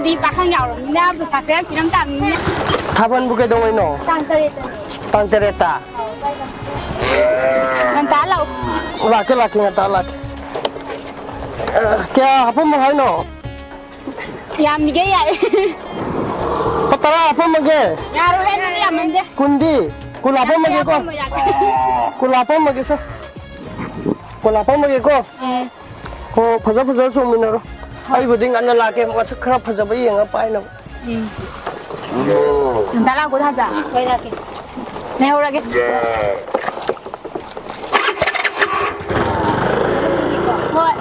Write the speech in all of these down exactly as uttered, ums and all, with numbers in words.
ꯗꯤ ꯄꯥꯈꯪ ꯌꯥꯎꯔꯕꯅꯤꯅ ꯄꯩꯁꯥ ꯈꯔ ꯄꯤꯔꯝ ꯇꯥꯕꯅꯤꯅꯦ꯫ ꯊꯥꯕꯜꯕꯨ ꯀꯩꯗꯧꯉꯩꯅꯣ? ꯇꯥꯡ ꯇꯔꯦꯠꯇꯅꯦ꯫ ꯇꯥꯡ ꯇꯔꯦꯠꯇ? ꯉꯟꯇꯥ ꯂꯥꯛꯎ꯫ ꯂꯥꯛꯀꯦ, ꯂꯥꯛꯀꯦ, ꯉꯟꯇꯥ ꯂꯥꯛꯀꯦ꯫ ꯑ, ꯀꯌꯥ ꯍꯥꯞꯄꯝꯃꯣ ꯍꯥꯏꯅꯣ? ꯌꯥꯝꯃꯤꯒꯩ ꯌꯥꯏ꯫ ꯂꯨꯄꯥ ꯇꯔꯥ ꯍꯥꯞꯄꯝꯃꯒꯦ꯫ ꯌꯥꯔꯣꯏꯍꯦ, ꯑꯗꯨꯗꯤ ꯌꯥꯝꯃꯟꯗꯦ꯫ ꯀꯨꯟꯗꯤ? ꯀꯨꯟ ꯍꯥꯞꯄꯝꯃꯒꯦꯀꯣ꯫ ꯌꯥꯝꯃꯣꯏ, ꯌꯥꯝꯃꯣꯏ꯫ ꯀꯨꯟ ꯍꯥꯞꯄꯝꯃꯒꯦꯁꯦ꯫ ꯀꯨꯟ ꯍꯥꯞꯄꯝꯃꯒꯦꯀꯣ꯫ ꯎꯝ꯫ ꯍꯣ, ꯐꯖ ꯐꯖꯕ ꯆꯣꯡꯃꯤꯟꯅꯔꯣ꯫ ꯑꯩꯕꯨꯗꯤ ꯉꯟꯅ ꯂꯥꯛꯀꯦ, ꯃꯁꯛ ꯈꯔ ꯐꯖꯕ ꯌꯦꯡꯉ ꯄꯥꯏꯅꯕ꯫ ꯎꯝ꯫ ꯉꯟꯇꯥ ꯂꯥꯛꯄ ꯊꯥꯖ꯫ ꯍꯣꯏ, ꯂꯥꯛꯀꯦ꯫ ꯂꯩꯍꯧꯔꯒꯦ꯫ ꯍꯣꯏ꯫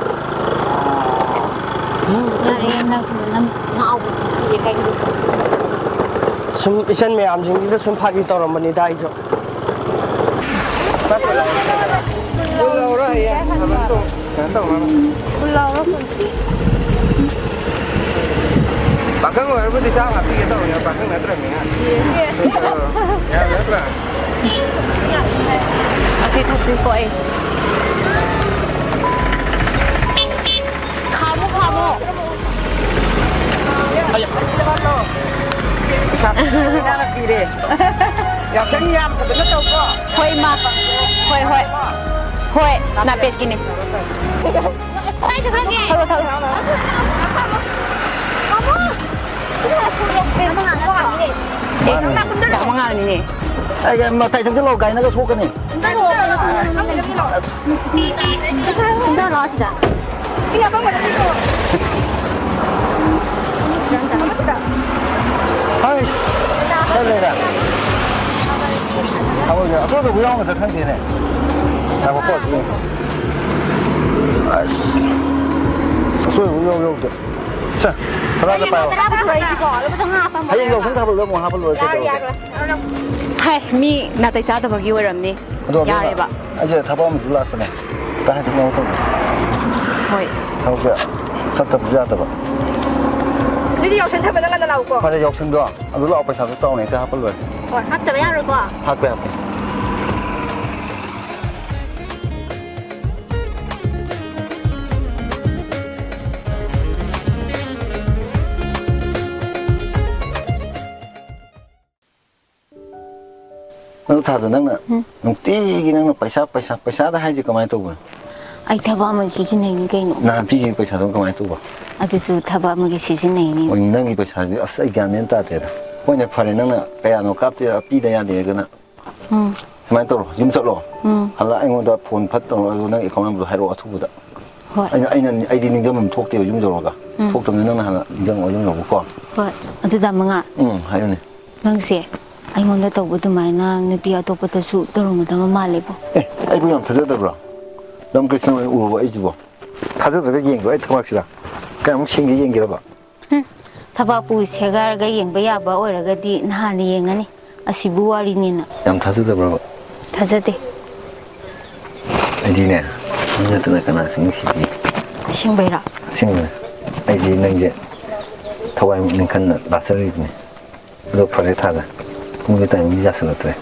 ꯌꯥꯔꯦ, ꯅꯪ ꯁꯤꯗ ꯅꯪ ꯉꯥꯎꯕꯁꯦ ꯀꯤꯔꯦ, ꯀꯩꯒꯤꯅꯣ? ꯁꯨꯝ ꯏꯆꯟ ꯃꯌꯥꯝꯁꯤꯡꯁꯤꯗ ꯁꯨꯝ ꯐꯥꯒꯤ ꯇꯧꯔꯝꯕꯅꯤꯗ ꯑꯩꯁꯨ꯫ ꯀꯩꯅꯣ ꯇꯧꯅꯕ꯫ ꯄꯥꯈꯪ ꯑꯣꯏꯔꯕꯨꯗꯤ ꯆꯥꯝꯃ ꯍꯥꯞꯄꯤꯒꯦ ꯇꯧꯕꯅꯦ, ꯄꯥꯈꯪ ꯅꯠꯇ꯭ꯔꯕꯅꯤꯅ꯫ ꯌꯥ-, ꯌꯥ-, ꯌꯥꯔꯣꯏ ꯅꯠꯇ꯭ꯔꯥ? ꯑꯁꯤ ꯊꯛꯁꯤ ꯀꯣ ꯑꯩ꯫ ꯈꯥꯝꯃꯣ, ꯈꯥꯝꯃꯣ꯫ ꯄꯩꯁꯥ ꯄꯤꯔꯦ꯫ ꯌꯥꯎꯁꯪ ꯌꯥꯝ ꯐꯖꯅ ꯇꯧꯀꯣ꯫ ꯍꯣꯏ, ꯏꯃꯥ꯫ ꯍꯣꯏ, ꯍꯣꯏ꯫ ꯍꯣꯏ, ꯅꯥꯄꯦꯠꯀꯤꯅꯦ꯫ ꯀꯗꯥꯏ ꯆꯠꯈ꯭ꯔꯒꯦ? ꯊꯛꯑꯣ, ꯊꯛꯑꯣ꯫ ꯑꯦ, ꯂꯥꯛ ꯃꯉꯥꯅꯤꯅꯦ꯫ ꯑꯩ ꯃꯊꯥꯏ ꯆꯪꯁꯤꯜꯂꯛꯑꯣ, ꯒꯥꯔꯤꯅꯒ ꯁꯣꯛꯀꯅꯤ꯫ ꯍꯩꯁ, ꯈꯔ ꯂꯩꯔꯦ꯫ ꯊꯕꯛꯁꯦ ꯑꯆꯣꯏꯕꯕꯨ ꯌꯥꯎꯒꯗ꯭ꯔꯥ ꯈꯪꯗꯦꯅꯦ꯫ ꯉꯥꯏꯈꯣꯀꯣ, ꯑꯗꯨꯗꯤ꯫ ꯑꯁ, ꯑꯆꯣꯏꯕꯕꯨ ꯌꯥꯎ ꯌꯥꯎꯗꯦ꯫ ꯁꯦ, ꯐꯖꯅ ꯄꯥꯏꯌꯣ꯫ ꯍꯌꯦꯡ ꯌꯥꯎꯁꯪ ꯊꯥꯕꯜꯗ ꯑꯃꯨꯛ ꯍꯥꯞꯄ ꯂꯣꯏꯔꯦ ꯀꯩꯗꯧꯔꯒꯦ? ꯍꯥꯏ, ꯃꯤ ꯅꯥꯇꯩ ꯆꯥꯗꯕꯒꯤ ꯑꯣꯏꯔꯝꯅꯤ꯫ ꯑꯗꯣ ꯑꯗꯨꯅ ꯌꯥꯔꯦꯕ꯫ ꯑꯩꯁꯦ ꯊꯕꯛ ꯑꯃꯁꯨ ꯂꯥꯛꯄꯅꯦ꯫ ꯀꯥꯏ ꯆꯠꯅꯕ ꯇꯧꯒꯦ? ꯍꯣꯏ꯫ ꯊꯕꯛꯁꯦ ꯆꯠꯇꯕꯁꯨ ꯌꯥꯗꯕ꯫ ꯑꯗꯨꯗꯤ ꯌꯥꯎꯁꯪ ꯊꯥꯕꯜꯗ ꯉꯟꯅ ꯂꯥꯛꯎꯀꯣ꯫ ꯐꯔꯦ, ꯌꯥꯎꯁꯪꯗꯣ ꯑꯗꯨ ꯂꯥꯛꯑꯣ, ꯄꯩꯁꯥꯗꯣ ꯆꯥꯎꯅ ꯍꯦꯛꯇ ꯍꯥꯞꯄ ꯂꯣꯏꯔꯦ꯫ ꯍꯣꯏ, ꯍꯥꯞꯇꯕ ꯌꯥꯔꯣꯏꯀꯣ꯫ ꯍꯥꯞꯄꯦ, ꯍꯥꯞꯄꯦ꯫ ꯑꯗꯨ ꯊꯥꯗꯣ ꯅꯪꯅ ꯎꯝ꯫ ꯅꯨꯡꯇꯤꯒꯤ ꯅꯪꯅ ꯄꯩꯁꯥ, ꯄꯩꯁꯥ, ꯄꯩꯁꯥꯗ ꯍꯥꯏꯁꯦ ꯀꯃꯥꯏꯅ ꯇꯧꯕꯅꯣ? ꯑꯩ ꯊꯕꯛ ꯑꯃ ꯁꯤꯖꯤꯟꯅꯩꯅꯤ ꯀꯩꯅꯣ꯫ ꯅꯍꯥꯟ ꯄꯤꯈꯤꯕ ꯄꯩꯁꯥꯗꯨꯅ ꯀꯃꯥꯏꯅ ꯇꯧꯕ? ꯑꯗꯨꯁꯨ ꯊꯕꯛ ꯑꯃꯒꯤ ꯁꯤꯖꯤꯟꯅꯩꯅꯤ꯫ ꯍꯣꯏ, ꯅꯪꯒꯤ ꯄꯩꯁꯥꯁꯦ ꯑꯁ ꯑꯩ ꯒ꯭ꯌꯥꯟ ꯃꯦꯟ ꯇꯥꯗ꯭ꯔꯦꯗ꯫ ꯍꯣꯏꯅꯦ, ꯐꯔꯦ, ꯅꯪꯅ ꯀꯌꯥꯅꯣ ꯀꯥꯞꯇꯦ, ꯄꯤꯗ ꯌꯥꯗꯦ ꯍꯥꯏꯔꯒꯅ ꯎꯝ꯫ ꯁꯨꯃꯥꯏꯅ ꯇꯧꯔꯣ, ꯌꯨꯝ ꯆꯠꯂꯣ꯫ ꯎꯝ꯫ ꯍꯜꯂꯛ ꯑꯩꯉꯣꯟꯗ ꯐꯣꯟ ꯐꯠ ꯇꯧꯔꯣ, ꯑꯗꯨꯒ ꯅꯪ ꯑꯦꯀꯥꯎꯟ ꯅꯝꯕꯔꯗꯣ ꯍꯥꯏꯔꯛꯑꯣ ꯑꯊꯨꯕꯗ꯫ ꯍꯣꯏ꯫ ꯑꯩꯅ, ꯑꯩꯅ, ꯑꯩꯗꯤ ꯅꯤꯡꯁꯤꯡꯐꯝ ꯊꯣꯛꯇꯦꯕ ꯌꯨꯝ ꯌꯧꯔꯒ꯫ ꯎꯝ꯫ ꯊꯣꯛꯇꯕꯅꯤꯅ ꯅꯪꯅ ꯍꯥꯟꯅ ꯅꯤꯡꯁꯤꯡꯉꯛꯑꯣ ꯌꯨꯝ ꯌꯧꯕꯀꯣ꯫ ꯍꯣꯏ꯫ ꯑꯗꯨ ꯗꯥ ꯃꯉꯥ꯫ ꯎꯝ, ꯍꯥꯏꯌꯨꯅꯦ꯫ ꯅꯪꯁꯦ ꯑꯩꯉꯣꯟꯗ ꯇꯧꯕ ꯑꯗꯨꯃꯥꯏꯅ ꯅꯨꯄꯤ ꯑꯇꯣꯞꯄꯗꯁꯨ ꯇꯧꯔꯝꯒꯗꯕ ꯃꯥꯜꯂꯦꯕꯣ꯫ ꯑꯦ, ꯑꯩꯕꯨ ꯌꯥꯝ ꯊꯥꯖꯗꯕ꯭ꯔꯣ? ꯔꯥꯃꯀ꯭ꯔꯤꯁꯅ ꯑꯣꯏꯅ ꯎꯔꯕꯣ ꯑꯩꯁꯤꯕꯣ? ꯊꯥꯖꯗ꯭ꯔꯒ ꯌꯦꯡꯈ꯭ꯔꯣ ꯑꯩ ꯊꯕꯥꯛꯁꯤꯗ꯫ ꯀꯌꯥꯃꯨꯛ ꯁꯦꯡꯒꯦ ꯌꯦꯡꯒꯦꯔꯕ? ꯍꯨꯝ, ꯊꯕꯥꯛꯄꯨ ꯁꯦꯒꯥꯏꯔꯒ ꯌꯦꯡꯕ ꯌꯥꯕ ꯑꯣꯏꯔꯒꯗꯤ ꯅꯍꯥꯟꯅ ꯌꯦꯡꯉꯅꯤ꯫ ꯑꯁꯤꯕꯨ ꯋꯥꯔꯤꯅꯦꯅ꯫ ꯌꯥꯝ ꯊꯥꯖꯗꯕ꯭ꯔꯕ? ꯊꯥꯖꯗꯦ꯫ ꯑꯩꯗꯤꯅꯦ, ꯅꯪ ꯅꯠꯇꯅ ꯀꯅꯥꯁꯨ ꯅꯨꯡꯁꯤꯗꯦ꯫ ꯑꯁꯦꯡꯕꯩꯔꯣ? ꯑꯁꯦꯡꯕꯅꯦ꯫ ꯑꯩꯗꯤ ꯅꯪꯁꯦ ꯊꯋꯥꯏ ꯄꯨꯛꯅꯤꯡ ꯈꯟꯅ ꯂꯥꯠꯆꯔꯤꯕꯅꯦ꯫ ꯑꯗꯣ ꯐꯔꯦ ꯊꯥꯖ, ꯄꯨꯡꯁꯦ ꯇꯥꯏꯃꯤꯡ ꯌꯥꯁꯜꯂꯛꯇ꯭ꯔꯦ꯫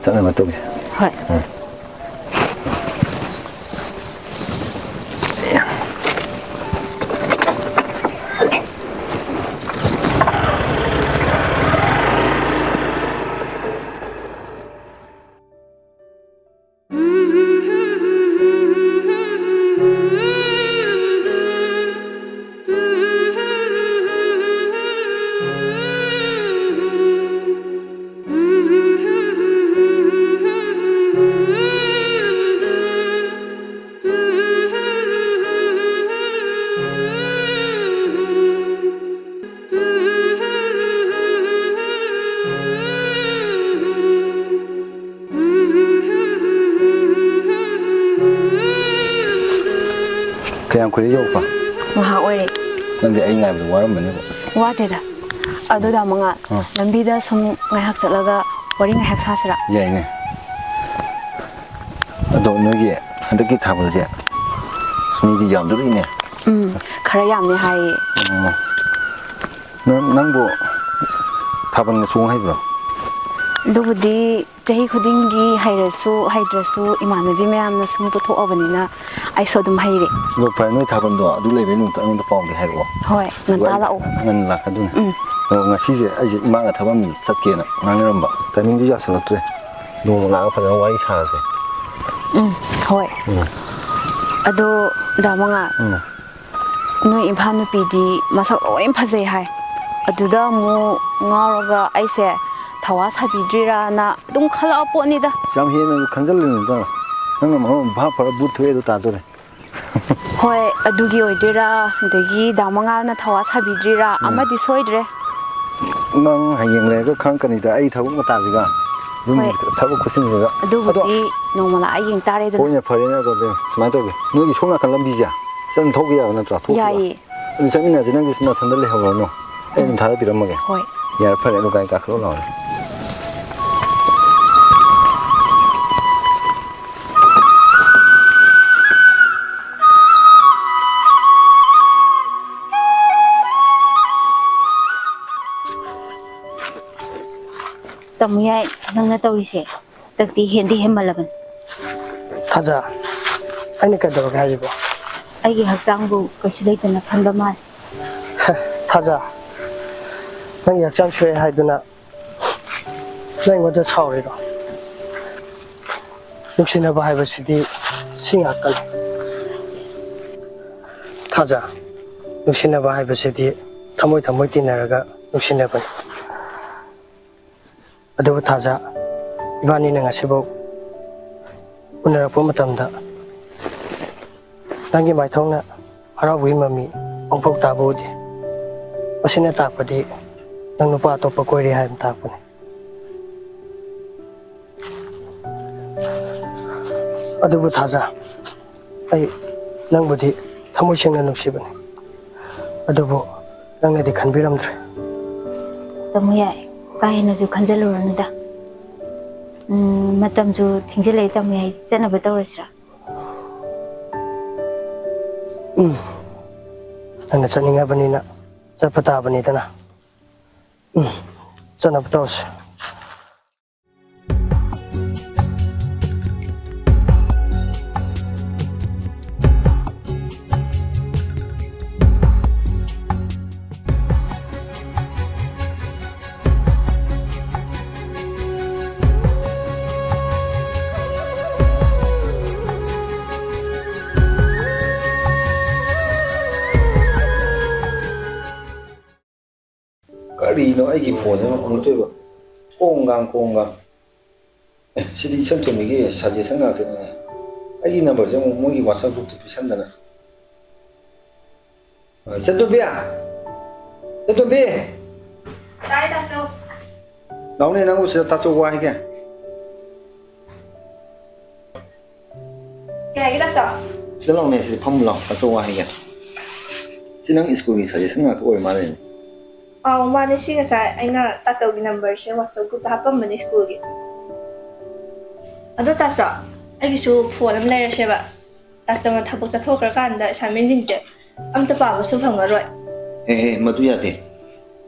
ꯆꯠꯅꯕ ꯇꯧꯁꯦ꯫ ꯍꯣꯏ꯫ ꯎꯝ꯫ ꯀꯌꯥꯝ ꯀꯨꯏꯔꯦ ꯌꯧꯔꯛꯄ? ꯉꯥꯏꯍꯥꯛ ꯑꯣꯏꯔꯦ꯫ ꯅꯪꯗꯤ ꯑꯩ ꯉꯥꯏꯕꯗ ꯋꯥꯔꯝꯃꯅꯦꯕ꯫ ꯋꯥꯗꯦꯗ꯫ ꯑꯗꯨ ꯗꯥ ꯃꯉꯥ, ꯑꯥ꯫ ꯂꯝꯕꯤꯗ ꯁꯨꯝ ꯉꯥꯏꯍꯥꯛ ꯆꯠꯂꯒ ꯋꯥꯔꯤ ꯉꯥꯏꯍꯥꯛ ꯁꯥꯁꯤꯔꯥ? ꯌꯥꯏꯅꯦ꯫ ꯑꯗꯣ ꯅꯣꯏꯒꯤ ꯍꯟꯗꯛꯀꯤ ꯊꯥꯕꯜꯁꯦ ꯃꯤꯗꯤ ꯌꯥꯝꯗꯣꯔꯤꯅꯦ꯫ ꯎꯝ, ꯈꯔ ꯌꯥꯝꯃꯦ ꯍꯥꯏꯌꯦ꯫ ꯑꯣ꯫ ꯅꯪ, ꯅꯪꯕꯨ ꯊꯥꯕꯜꯒ ꯆꯣꯡ ꯍꯩꯕ꯭ꯔꯣ? ꯑꯗꯨꯕꯨꯗꯤ ꯆꯍꯤ ꯈꯨꯗꯤꯡꯒꯤ ꯍꯩꯔꯁꯨ ꯍꯩꯇ꯭ꯔꯁꯨ ꯏꯃꯥꯟꯅꯕꯤ ꯃꯌꯥꯝꯅ ꯁꯨꯝ ꯄꯨꯊꯣꯛꯑꯕꯅꯤꯅ ꯑꯩꯁꯨ ꯑꯗꯨꯝ ꯍꯩꯔꯦ꯫ ꯑꯗꯣ ꯐꯔꯦ, ꯅꯣꯏ ꯊꯥꯕꯜꯗꯣ ꯑꯗꯨ ꯂꯩꯕꯩ ꯅꯨꯃꯤꯠꯇ ꯑꯩꯉꯣꯟꯗ ꯄꯥꯎꯗꯤ ꯍꯥꯏꯔꯛꯑꯣ꯫ ꯍꯣꯏ, ꯉꯟꯇꯥ ꯑꯗꯨꯒ ꯑꯩ ꯂꯥꯛꯑꯣ꯫ ꯉꯟꯅ ꯂꯥꯛꯀꯗꯣꯏꯅꯦ꯫ ꯎꯝ꯫ ꯑꯗꯣ ꯉꯁꯤꯁꯦ ꯑꯩꯁꯦ ꯏꯃꯥꯒ ꯊꯕꯛ ꯑꯃ ꯆꯠꯀꯦꯅ ꯉꯥꯡꯅꯔꯝꯕ, ꯇꯥꯏꯃꯤꯡꯗꯨ ꯌꯥꯁꯜꯂꯛꯇ꯭ꯔꯦ꯫ ꯅꯣꯡꯃ ꯂꯥꯛꯑꯒ ꯐꯖꯅ ꯋꯥꯔꯤ ꯁꯥꯔꯁꯦ꯫ ꯎꯝ, ꯍꯣꯏ꯫ ꯎꯝ꯫ ꯑꯗꯣ ꯗꯥ ꯃꯉꯥꯜ, ꯎꯝ꯫ ꯅꯣꯏ ꯏꯝꯐꯥꯜ ꯅꯨꯄꯤꯗꯤ ꯃꯁꯛ ꯂꯣꯏ ꯐꯖꯩ ꯍꯥꯏ꯫ ꯑꯗꯨꯗ ꯑꯃꯨꯛ ꯉꯥꯎꯔꯒ ꯑꯩꯁꯦ ꯊꯧꯋꯥ ꯁꯥꯕꯤꯗ꯭ꯔꯤꯔꯥꯅ ꯑꯗꯨꯝ ꯈꯜꯂꯛꯑ ꯄꯣꯠꯅꯤꯗ꯫ ꯌꯥꯝ ꯍꯦꯟꯅ ꯈꯟꯖꯜꯂꯨꯅꯨꯗ꯫ ꯅꯪꯅ ꯃꯔꯣꯟ ꯑꯃ ꯚꯥꯞ ꯐꯔ ꯕꯨꯠ ꯊꯣꯛꯑꯦ ꯑꯗꯨ ꯇꯥꯗꯣꯔꯦ꯫ ꯍꯣꯏ, ꯑꯗꯨꯒꯤ ꯑꯣꯏꯗꯣꯏꯔꯥ, ꯑꯗꯒꯤ ꯗꯥ ꯃꯉꯥꯜꯅ ꯊꯧꯋꯥ ꯁꯥꯕꯤꯗ꯭ꯔꯤꯔꯥ, ꯎꯝ꯫ ꯑꯃꯗꯤ ꯁꯣꯏꯗ꯭ꯔꯦ꯫ ꯅꯪ ꯍꯌꯦꯡ ꯂꯩꯔꯒ ꯈꯪꯉꯛꯀꯅꯤꯗ, ꯑꯩ ꯊꯕꯛ ꯃꯇꯥꯁꯤꯒ, ꯌꯨꯝꯒꯤ ꯍꯣꯏ꯫ ꯊꯕꯛ ꯈꯨꯠꯁꯤꯟꯁꯤꯒ꯫ ꯑꯗꯨꯕꯨꯗꯤ ꯑꯗꯣ ꯅꯣꯡꯃ ꯂꯥꯛꯑ ꯌꯦꯡ ꯇꯥꯔꯦꯗꯅ꯫ ꯍꯣꯏꯅꯦ, ꯐꯔꯦꯅꯦ, ꯑꯗꯨꯗꯤ ꯁꯨꯃꯥꯏꯅ ꯇꯧꯒꯦ, ꯅꯣꯏꯒꯤ ꯁꯣꯝ ꯅꯥꯀꯟ ꯂꯝꯕꯤꯁꯦ ꯁꯤꯗ ꯑꯗꯨꯝ ꯊꯣꯛꯈꯤ ꯌꯥꯕ ꯅꯠꯇ꯭ꯔꯣ? ꯊꯣꯛꯈꯤꯕ? ꯌꯥꯏꯌꯦ꯫ ꯑꯗꯨ ꯆꯠꯃꯤꯟꯅꯁꯦ, ꯅꯪꯁꯨ ꯅꯊꯟꯗ ꯂꯩꯍꯧꯔꯅꯨ, ꯑꯩ ꯑꯗꯨꯝ ꯎꯝ꯫ ꯊꯥꯗꯕꯤꯔꯝꯃꯒꯦ꯫ ꯍꯣꯏ꯫ ꯌꯥꯔꯦ, ꯐꯔꯦ, ꯑꯗꯨ ꯒꯥꯔꯤ ꯀꯥꯈꯠꯂꯣ ꯂꯥꯛꯑꯣꯅꯦ꯫ ꯇꯥꯃꯣ ꯌꯥꯏ, ꯅꯪꯅ ꯇꯧꯔꯤꯁꯦ ꯍꯟꯗꯛꯇꯤ ꯍꯦꯟꯗꯤ ꯍꯦꯟꯃꯜꯂꯕꯅꯤ꯫ ꯊꯥꯖ, ꯑꯩꯅ ꯀꯩꯗꯧꯔꯒꯦ ꯍꯥꯏꯁꯤꯕꯣ? ꯑꯩꯒꯤ ꯍꯛꯆꯥꯡꯕꯨ ꯀꯩꯁꯨ ꯂꯩꯇꯅ ꯈꯟꯕ ꯃꯥꯜꯂꯦ꯫ ꯍꯦ, ꯊꯥꯖ, ꯅꯪꯒꯤ ꯍꯛꯆꯥꯡ ꯁꯣꯛꯑꯦ ꯍꯥꯏꯗꯨꯅ ꯅꯪ ꯑꯩꯉꯣꯟꯗ ꯁꯥꯎꯔꯤꯔꯣ? ꯅꯨꯡꯁꯤꯅꯕ ꯍꯥꯏꯕꯁꯤꯗꯤ ꯁꯤ ꯉꯥꯛꯇꯅꯤ꯫ ꯊꯥꯖ, ꯅꯨꯡꯁꯤꯅꯕ ꯍꯥꯏꯕꯁꯤꯗꯤ ꯊꯃꯣꯏ ꯊꯃꯣꯏ ꯇꯤꯟꯅꯔꯒ ꯅꯨꯡꯁꯤꯅꯕꯅꯤ꯫ ꯑꯗꯨꯕꯨ ꯊꯥꯖ, ꯏꯕꯥꯅꯤꯅ ꯉꯁꯤꯐꯥꯎ ꯎꯅꯔꯛꯄ ꯃꯇꯝꯗ ꯅꯪꯒꯤ ꯃꯥꯏꯊꯣꯡꯅ ꯍꯔꯥꯎꯕꯒꯤ ꯃꯃꯤ ꯑꯃꯨꯛꯐꯥꯎ ꯇꯥꯕ ꯎꯗꯦ꯫ ꯃꯁꯤꯅ ꯇꯥꯛꯄꯗꯤ ꯅꯪ ꯅꯨꯄꯥ ꯑꯇꯣꯞꯄ ꯀꯣꯏꯔꯦ ꯍꯥꯏꯕ ꯇꯥꯛꯄꯅꯤ꯫ ꯑꯗꯨꯕꯨ ꯊꯥꯖ, ꯑꯩ ꯅꯪꯕꯨꯗꯤ ꯊꯃꯣꯏ ꯁꯦꯡꯅ ꯅꯨꯡꯁꯤꯕꯅꯤ, ꯑꯗꯨꯕꯨ ꯅꯪꯅꯗꯤ ꯈꯟꯕꯤꯔꯝꯗ꯭ꯔꯦ꯫ ꯇꯥꯃꯣ ꯌꯥꯏ, ꯀꯥ ꯍꯦꯟꯅꯁꯨ ꯈꯟꯖꯜꯂꯨꯔꯅꯨꯗ꯫ ꯎꯝ, ꯃꯇꯝꯁꯨ ꯊꯦꯡꯖꯤꯜꯂꯛꯑꯦ ꯇꯥꯃꯣ ꯌꯥꯏ, ꯆꯠꯅꯕ ꯇꯧꯔꯁꯤꯔꯥ? ꯎꯝ, ꯅꯪꯅ ꯆꯠꯅꯤꯡꯉꯕꯅꯤꯅ ꯆꯠꯄ ꯇꯥꯕꯅꯤꯗꯅ꯫ ꯎꯝ, ꯆꯠꯅꯕ ꯇꯧꯔꯁꯤ꯫ ꯀꯔꯤꯅꯣ ꯑꯩꯒꯤ ꯐꯣꯟꯁꯦ ꯑꯃꯨꯛ ꯇꯧꯕ? ꯀꯣꯡꯒꯥꯡ, ꯀꯣꯡꯒꯥꯡ꯫ ꯑꯦ, ꯁꯤꯗꯤ ꯏꯆꯟ ꯇꯣꯝꯕꯤꯒꯤ suggestion ꯉꯥꯛꯇꯅꯤꯅꯦ꯫ ꯑꯩꯒꯤ numberꯁꯦ ꯑꯃꯨꯛ ꯃꯣꯏꯒꯤ WhatsApp groupꯇ ꯄꯤꯁꯟꯗꯅ꯫ ꯑ, ꯏꯆꯟ ꯇꯣꯝꯕꯤ! ꯏꯆꯟ ꯇꯣꯝꯕꯤ! ꯇꯥꯏ, ꯇꯥꯆꯧ꯫ ꯂꯥꯎꯅꯦ, ꯅꯪꯕꯨ ꯁꯤꯗ ꯇꯥꯆꯧ ꯋꯥ ꯍꯥꯏꯒꯦ꯫ ꯀꯩ ꯍꯥꯏꯒꯦ, ꯇꯥꯆꯧ? ꯁꯤꯗ ꯂꯥꯎꯅꯦ, ꯁꯤꯗ ꯐꯝꯃꯨ ꯂꯥꯎ, ꯇꯥꯆꯧ ꯋꯥ ꯍꯥꯏꯒꯦ꯫ ꯁꯤ ꯅꯪ ꯁ꯭ꯀꯨꯜꯒꯤ suggestion ꯉꯥꯛꯇ ꯑꯣꯏꯔ ꯃꯥꯜꯂꯦꯅꯦ꯫ ꯑꯥꯎ, ꯃꯥꯅꯦ, ꯁꯤ ꯉꯁꯥꯏ ꯑꯩꯅ ꯇꯥꯆꯧꯒꯤ numberꯁꯦ WhatsApp groupꯇ ꯍꯥꯞꯄꯝꯕꯅꯦ ꯁ꯭ꯀꯨꯜꯒꯤ꯫ ꯑꯗꯣ ꯇꯥꯆꯧ, ꯑꯩꯒꯤꯁꯨ ꯐꯣꯟ ꯑꯃ ꯂꯩꯔꯁꯦꯕ꯫ ꯇꯥꯆꯧꯅ ꯊꯕꯛ ꯆꯠꯊꯣꯛꯈ꯭ꯔꯀꯥꯟꯗ assignmentꯁꯤꯡꯁꯦ ꯑꯝꯇ ꯄꯥꯕꯁꯨ ꯐꯪꯉꯔꯣꯏ꯫ ꯑꯦ, ꯑꯦ, ꯃꯗꯨ ꯌꯥꯗꯦ꯫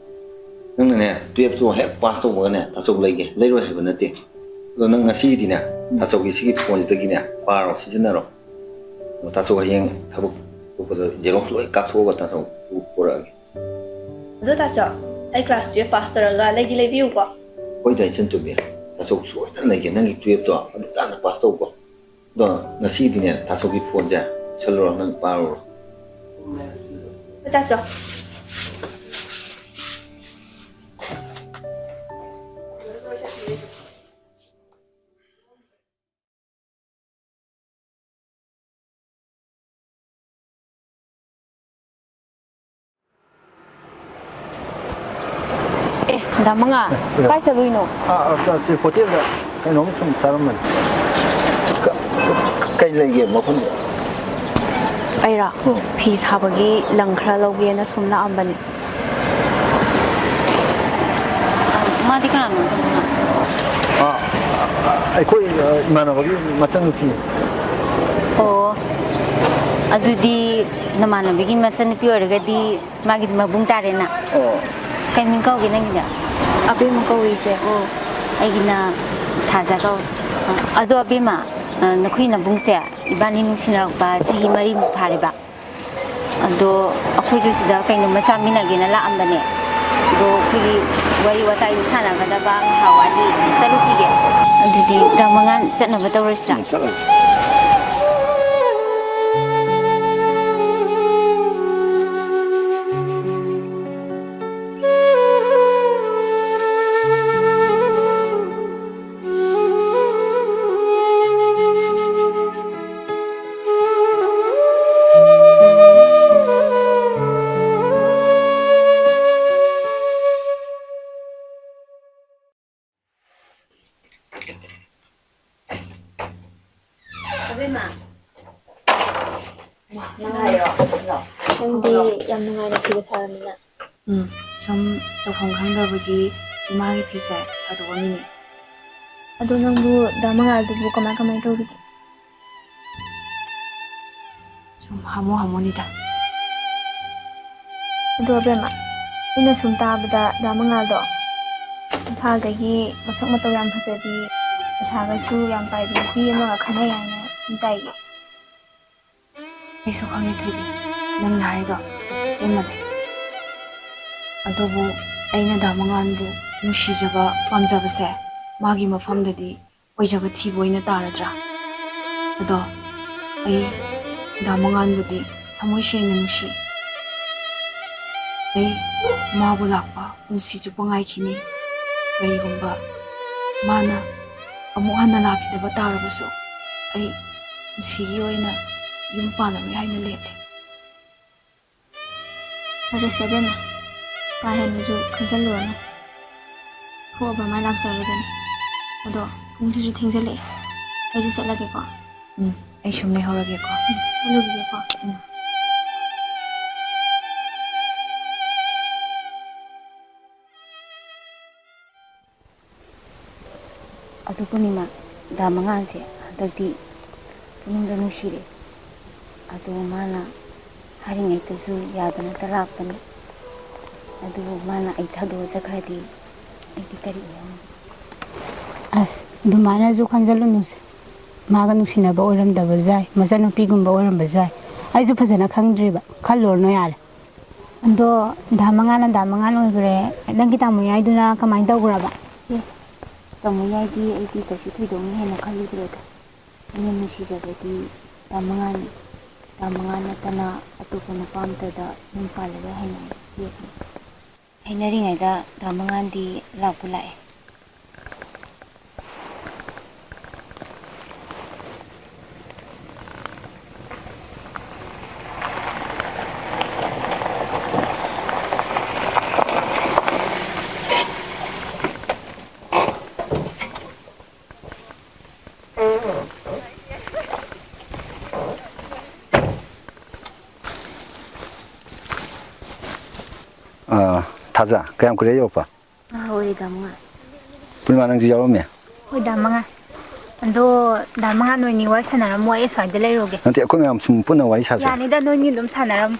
ꯅꯪꯅꯅꯦ, twelveꯇꯣ ꯍꯦꯛ pass ꯇꯧꯕꯒꯅꯦ, ꯇꯥꯆꯧ ꯂꯩꯒꯦ, ꯂꯩꯔꯣꯏ ꯍꯥꯏꯕ ꯅꯠꯇꯦ꯫ ꯑꯗꯣ ꯅꯪ ꯉꯁꯤꯒꯤꯗꯤꯅꯦ, ꯇꯥꯆꯧꯒꯤ ꯁꯤꯒꯤ ꯐꯣꯟꯁꯤꯗꯒꯤꯅꯦ, ꯄꯥꯔꯣ, ꯁꯤꯖꯤꯟꯅꯔꯣ꯫ ꯑꯗꯣ ꯇꯥꯆꯧ ꯍꯌꯦꯡ ꯊꯕꯛ ꯊꯣꯛꯄꯗ xerox ꯂꯣꯏ ꯀꯥꯞꯊꯣꯛꯑꯒ ꯇꯥꯆꯧ ꯄꯨ-, ꯄꯨꯔꯛꯑꯒꯦ꯫ ꯑꯗꯣ ꯇꯥꯆꯧ, ꯑꯩ class twelve pass ꯇꯧꯔꯒ ꯂꯩꯒꯤ ꯂꯩꯕꯤꯌꯨꯀꯣ꯫ ꯍꯣꯏꯗ, ꯏꯆꯟ ꯇꯣꯝꯕꯤ, ꯇꯥꯆꯧ ꯁꯣꯏꯗꯅ ꯂꯩꯒꯦ, ꯅꯪꯒꯤ twelveꯇꯣ ꯑꯗꯨꯝ ꯇꯥꯅ pass ꯇꯧꯀꯣ꯫ ꯑꯗꯣ ꯉꯁꯤꯗꯤꯅꯦ, ꯇꯥꯆꯧꯒꯤ ꯐꯣꯟꯁꯦ ꯄꯤꯁꯜꯂꯨꯔꯣ, ꯅꯪ ꯄꯥꯔꯨꯔꯣ꯫ ꯇꯥꯆꯧ꯫ ꯑꯦ, ꯗꯥ ꯃꯉꯥ, ꯑꯦ, ꯀꯥꯏ ꯆꯠꯂꯨꯏꯅꯣ? ꯑꯥ, ꯑꯥ, ꯆ-, ꯁꯤ ꯍꯣꯇꯦꯜꯗ ꯀꯩꯅꯣꯝ ꯁꯨꯝ ꯆꯥꯔꯝꯕꯅꯤ꯫ ꯀ-, ꯀ-, ꯀꯩ ꯂꯩꯒꯦ ꯃꯐꯝꯗ? ꯑꯩꯔꯣ? ꯎꯝ꯫ ꯐꯤ ꯁꯥꯕꯒꯤ ꯂꯪ ꯈꯔ ꯂꯧꯒꯦꯅ ꯁꯨꯝ ꯂꯥꯛꯑꯝꯕꯅꯦ꯫ ꯑ, ꯃꯥꯗꯤ ꯀꯅꯥꯅꯣ, ꯗꯥ ꯃꯉꯥ? ꯑꯥ, ꯑꯩꯈꯣꯏ, ꯑ, ꯏꯃꯥꯟꯅꯕꯒꯤ ꯃꯆꯟꯅꯨꯄꯤ꯫ ꯑꯣ, ꯑꯗꯨꯗꯤ ꯅꯃꯥꯟꯅꯕꯤꯒꯤ ꯃꯆꯟꯅꯨꯄꯤ ꯑꯣꯏꯔꯒꯗꯤ ꯃꯥꯒꯤꯗꯤ ꯃꯕꯨꯡ ꯇꯥꯔꯦꯅ꯫ ꯑꯣ꯫ ꯀꯩ ꯃꯤꯡ ꯀꯧꯒꯦ ꯅꯪꯒꯤꯗꯤ? ꯑꯕꯦꯝꯃ ꯀꯧꯏ, ꯏꯆꯦ꯫ ꯑꯣ, ꯑꯩꯒꯤꯅ ꯊꯥꯖ ꯀꯧꯏ꯫ ꯑ, ꯑꯗꯣ ꯑꯕꯦꯝꯃ, ꯑ, ꯅꯈꯣꯏ ꯅꯕꯨꯡꯁꯦ ꯏꯕꯥꯅꯤ ꯅꯨꯡꯁꯤꯅꯔꯛꯄ ꯆꯍꯤ ꯃꯔꯤꯃꯨꯛ ꯐꯥꯔꯦꯕ꯫ ꯑꯗꯣ ꯑꯩꯈꯣꯏꯁꯨ ꯁꯤꯗ ꯀꯩꯅꯣꯝꯃ ꯆꯥꯃꯤꯟꯅꯒꯦꯅ ꯂꯥꯛꯑꯝꯕꯅꯦ꯫ ꯑꯗꯣ ꯑꯩꯈꯣꯏꯒꯤ ꯋꯥꯔꯤ ꯋꯥꯇꯥꯏꯗꯣ ꯁꯥꯟꯅꯒꯗꯕ ꯉꯥꯏꯍꯥꯛ ꯋꯥꯠꯂꯤ, ꯆꯠꯂꯨꯈꯤꯒꯦ꯫ ꯑꯗꯨꯗꯤ ꯗꯥ ꯃꯉꯥ ꯆꯠꯅꯕ ꯇꯧꯔꯁꯤꯔꯥ? ꯎꯝ, ꯆꯠꯂꯁꯤ꯫ ꯏꯕꯦꯝꯃ, ꯅꯪ ꯍꯥꯏꯔꯣ꯫ ꯅꯪꯗꯤ ꯌꯥꯝ ꯅꯨꯡꯉꯥꯏꯅ ꯐꯤꯒ ꯁꯥꯔꯝꯃꯤꯅ꯫ ꯎꯝ, ꯁꯨꯝ ꯇꯧꯐꯝ ꯈꯪꯗꯕꯒꯤ ꯏꯃꯥꯒꯤ ꯐꯤꯁꯦ ꯁꯥꯗꯣꯛꯑꯝꯃꯤꯅꯦ꯫ ꯑꯗꯣ ꯅꯪꯕꯨ ꯗꯥ ꯃꯉꯥꯜꯗꯨꯕꯨ ꯀꯃꯥꯏ ꯀꯃꯥꯏ ꯇꯧꯔꯤꯒꯦ? ꯁꯨꯝ ꯍꯥꯃꯨ ꯍꯥꯃꯨꯅꯤꯗ꯫ ꯑꯗꯣ ꯑꯕꯦꯝꯃ, ꯑꯩꯅ ꯁꯨꯝ ꯇꯥꯕꯗ ꯗꯥ ꯃꯉꯥꯜꯗꯣ ꯏꯝꯐꯥꯜꯗꯒꯤ ꯃꯁꯛ ꯃꯇꯧ ꯌꯥꯝ ꯐꯖꯕꯤ, ꯄꯩꯁꯥꯒꯁꯨ ꯌꯥꯝ ꯄꯥꯏꯕꯤ ꯅꯨꯄꯤ ꯑꯃꯒ ꯈꯪꯅꯩ ꯍꯥꯏꯅ ꯁꯨꯝ ꯇꯥꯏꯌꯦ꯫ ꯑꯩꯁꯨ ꯈꯪꯉꯦ ꯊꯣꯏꯕꯤ, ꯅꯪꯅ ꯍꯥꯏꯗꯣ ꯑꯆꯨꯝꯕꯅꯦ꯫ ꯑꯗꯨꯕꯨ ꯑꯩꯅ ꯗꯥ ꯃꯉꯥꯜꯕꯨ ꯅꯨꯡꯁꯤꯖꯕ, ꯄꯥꯝꯖꯕꯁꯦ ꯃꯥꯒꯤ ꯃꯐꯝꯗꯗꯤ ꯑꯣꯏꯖꯕ ꯊꯤꯕ ꯑꯣꯏꯅ ꯇꯥꯔꯗ꯭ꯔꯥ? ꯑꯗꯣ ꯑꯩ ꯗꯥ ꯃꯉꯥꯜꯕꯨꯗꯤ ꯊꯃꯣꯏ ꯁꯦꯡꯅ ꯅꯨꯡꯁꯤ꯫ ꯑꯩ ꯃꯥꯕꯨ ꯂꯥꯛꯄ ꯄꯨꯟꯁꯤ ꯆꯨꯞꯄ ꯉꯥꯏꯈꯤꯅꯤ꯫ ꯀꯔꯤꯒꯨꯝꯕ ꯃꯥꯅ ꯑꯃꯨꯛ ꯍꯟꯅ ꯂꯥꯛꯈꯤꯗꯕ ꯇꯥꯔꯕꯁꯨ, ꯑꯩ ꯄꯨꯟꯁꯤꯒꯤ ꯑꯣꯏꯅ ꯌꯨꯝ ꯄꯥꯜꯂꯔꯣꯏ ꯍꯥꯏꯅ ꯂꯦꯞꯂꯦ꯫ ꯐꯔꯦꯁꯦ ꯑꯕꯦꯝꯃ, ꯀꯥ ꯍꯦꯟꯅꯁꯨ ꯈꯟꯖꯜꯂꯨꯔꯅꯨ꯫ ꯊꯣꯛꯑꯕ ꯃꯥꯏ ꯂꯥꯛꯆꯔꯖꯅꯤ꯫ ꯑꯗꯣ ꯄꯨꯡꯁꯤꯁꯨ ꯊꯦꯡꯖꯜꯂꯛꯑꯦ, ꯑꯩꯁꯨ ꯆꯠꯂꯒꯦꯀꯣ꯫ ꯎꯝ, ꯑꯩ ꯁꯨꯝ ꯂꯩꯍꯧꯔꯒꯦꯀꯣ꯫ ꯎꯝ, ꯆꯠꯂꯨꯈꯤꯒꯦꯀꯣ꯫ ꯎꯝ꯫ ꯑꯗꯨ ꯄꯨꯔꯅꯤꯃꯥ, ꯗꯥ ꯃꯉꯥꯜꯁꯦ ꯍꯟꯗꯛꯇꯤ ꯄꯨꯛꯅꯤꯡꯗ ꯅꯨꯡꯁꯤꯔꯦ꯫ ꯑꯗꯨ ꯃꯥꯅ ꯍꯥꯏꯔꯤꯉꯩꯗꯁꯨ ꯌꯥꯗꯅꯇ ꯂꯥꯛꯄꯅꯤ꯫ ꯑꯗꯨꯕꯨ ꯃꯥꯅ ꯑꯩ ꯊꯥꯗꯣꯛꯑ ꯆꯠꯈ꯭ꯔꯗꯤ ꯑꯩꯗꯤ ꯀꯔꯤ ꯑꯣꯏꯍꯧꯅꯤ? ꯑꯁ, ꯑꯗꯨꯃꯥꯏꯅꯁꯨ ꯈꯟꯖꯜꯂꯨꯅꯨꯁꯦ꯫ ꯃꯥꯒ ꯅꯨꯡꯁꯤꯅꯕ ꯑꯣꯏꯔꯝꯗꯕꯁꯨ ꯌꯥꯏ, ꯃꯆꯟꯅꯨꯄꯤꯒꯨꯝꯕ ꯑꯣꯏꯔꯝꯕꯁꯨ ꯌꯥꯏ꯫ ꯑꯩꯁꯨ ꯐꯖꯅ ꯈꯪꯗ꯭ꯔꯤꯕ, ꯈꯜꯂꯨꯔꯅꯨ ꯌꯥꯔꯦ꯫ ꯑꯗꯣ ꯗꯥ ꯃꯉꯥꯜꯅ ꯗꯥ ꯃꯉꯥꯜ ꯑꯣꯏꯈ꯭ꯔꯦ, ꯅꯪꯒꯤ ꯇꯥꯃꯣ ꯌꯥꯏꯗꯨꯅ ꯀꯃꯥꯏꯅ ꯇꯧꯈ꯭ꯔꯕ? ꯑꯦ, ꯇꯥꯃꯣ ꯌꯥꯏꯗꯤ ꯑꯩꯗꯤ ꯀꯩꯁꯨ ꯊꯣꯏꯗꯣꯛꯅ ꯍꯦꯟꯅ ꯈꯜꯂꯨꯗ꯭ꯔꯦꯗ꯫ ꯑꯩꯅ ꯅꯨꯡꯁꯤꯖꯕꯗꯤ ꯗꯥ ꯃꯉꯥꯜꯅꯤ꯫ ꯗꯥ ꯃꯉꯥꯜ ꯅꯠꯇꯅ ꯑꯇꯣꯞꯄ ꯅꯨꯄꯥ ꯑꯝꯇꯗ ꯌꯨꯝ ꯄꯥꯜꯂꯔꯣꯏ ꯍꯥꯏꯅ ꯑꯩ ꯂꯦꯞꯄꯤ꯫ ꯍꯥꯏꯅꯔꯤꯉꯩꯗ ꯗꯥ ꯃꯉꯥꯜꯗꯤ ꯂꯥꯛꯄꯨ ꯂꯥꯛꯑꯦ꯫ ꯊꯥꯖ, ꯀꯌꯥꯝ ꯀꯨꯏꯔꯦ ꯌꯧꯔꯛꯄ? ꯍꯣꯏ, ꯗꯥ ꯃꯉꯥ꯫ ꯄꯨꯔꯅꯤꯃꯥ, ꯅꯪꯁꯨ ꯌꯥꯎꯔꯝꯃꯦ? ꯍꯣꯏ, ꯗꯥ ꯃꯉꯥ꯫ ꯑꯗꯣ, ꯗꯥ ꯃꯉꯥ, ꯅꯣꯏꯅꯤ ꯋꯥꯔꯤ ꯁꯥꯟꯅꯔꯝꯃꯣ, ꯑꯩ ꯑꯁ꯭ꯋꯥꯏꯗ ꯂꯩꯔꯨꯒꯦ꯫ ꯅꯠꯇꯦ, ꯑꯩꯈꯣꯏ ꯃꯌꯥꯝ ꯁꯨꯝ ꯄꯨꯟꯅ ꯋꯥꯔꯤ ꯁꯥꯁꯦ꯫ ꯌꯥꯅꯤꯗ, ꯅꯣꯏꯅꯤ ꯑꯗꯨꯝ ꯁꯥꯟꯅꯔꯝꯃꯣ꯫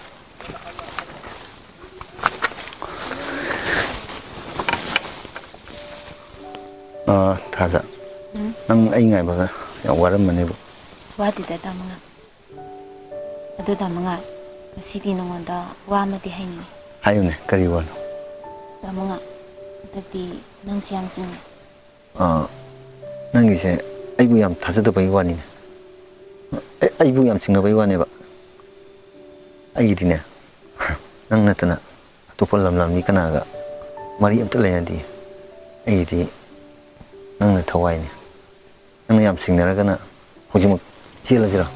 ꯑꯥ, ꯊꯥꯖ꯫ ꯎꯝ? ꯅꯪ ꯑꯩ ꯉꯥꯏꯕꯗ ꯌꯥꯝ ꯋꯥꯔꯝꯃꯅꯦꯕ꯫ ꯋꯥꯗꯦꯗ, ꯗꯥ ꯃꯉꯥ꯫ ꯑꯗꯨ ꯗꯥ ꯃꯉꯥ, ꯉꯁꯤꯗꯤ ꯅꯉꯣꯟꯗ ꯋꯥ ꯑꯃꯗꯤ ꯍꯥꯏꯅꯤꯡꯉꯤ꯫ ꯍꯥꯏꯌꯨꯅꯦ, ꯀꯔꯤ ꯋꯥꯅꯣ? ꯗꯥ ꯃꯉꯥ, ꯍꯟꯗꯛꯇꯤ ꯅꯪꯁꯦ ꯌꯥꯝ ꯆꯤꯡꯅꯩ꯫ ꯑꯥ, ꯅꯪꯒꯤꯁꯦ ꯑꯩꯕꯨ ꯌꯥꯝ ꯊꯥꯖꯗꯕꯒꯤ ꯋꯥꯅꯤꯅꯦ꯫ ꯑꯩ-, ꯑꯩꯕꯨ ꯌꯥꯝ ꯆꯤꯡꯅꯕꯒꯤ ꯋꯥꯅꯦꯕ꯫ ꯑꯩꯒꯤꯗꯤꯅꯦ, ꯅꯪ ꯅꯠꯇꯅ ꯑꯇꯣꯞꯄ ꯂꯝꯂꯥꯟꯕꯤ ꯀꯅꯥꯒ ꯃꯔꯤ ꯑꯝꯇ ꯂꯩꯅꯗꯤꯌꯦ꯫ ꯑꯩꯒꯤꯗꯤ ꯅꯪꯅ ꯊꯋꯥꯏꯅꯦ꯫ ꯅꯪꯅ ꯌꯥꯝ ꯆꯤꯡꯅꯔꯒꯅ ꯍꯧꯖꯤꯛꯃꯛ ꯆꯦꯜꯂꯁꯤꯔꯣ?